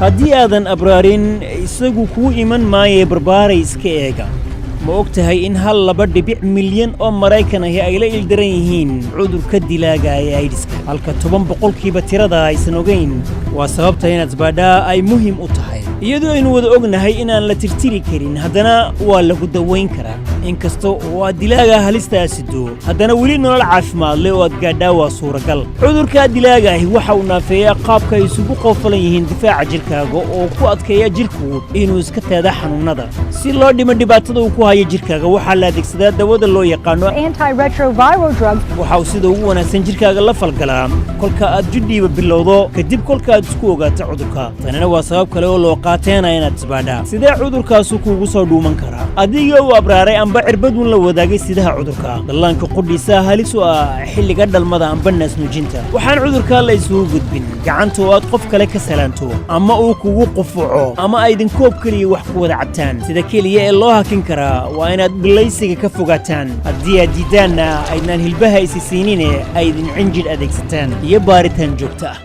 Haddii aadan abraarin, isagu kuu iman maaye. Barbaaray, iska eega. Ma og tahay in 1.2 milyan oo Maraykan ahi ay la ildaran yihiin cudurka dilaaga ee Aidiska, halka 10% tirada aysan ogayn? Waa sababta inaad isbaadhaa ay muhiim u tahay. Iyadoo aynu wada ognahay inaan la tirtiri karin, haddana waa lagu dawayn karaa. Inkasta oo aad dilaaga halistaa sido, haddana weli nolol caafimaad leh oo aad gaadhaa waa suuragal. Cudurka dilaaga ahi waxa uu naafeeyaa qaabka ay isugu qoofalan yihiin difaaca jidhkaaga, oo ku adkeeya jidhku inuu iska teeda xanuunnada. Si loo dhimo dhibaatada uu ku hayo jidhkaaga, waxaa la adeegsadaa dawada loo yaqaano Antiretroviral drugs. Waxa uu sida ugu wanaagsan jidhkaaga la falgalaa kolka aad jidhiiba bilowdo kadib kolka aad isku ogaato cudurka. Tanina waa sabab kale oo loo qaateena inaad isbaadhaa. Sidee cudurkaasu kuugu soo dhuuman karaa adiga uu abraaray amba cirbadun la wadaagay sidaha cudurka? Dhallaanka qudhiisa halis u ah xilliga dhalmada amba naasnuujinta. Waxaan cudurkaa la isugu gudbin gacanta oo aad qof kale ka salaanto, ama uu kugu qufuco, ama aydin koob keliya wax ku wada cabtaan. Sida keliya ee loo hakin karaa waa inaad dhilaysiga ka fogaataan. Haddii aad diiddaanna, aydnaan hilbaha isi siinine, aydin cinjidh adeegsataan iyo baaritaan joogto ah.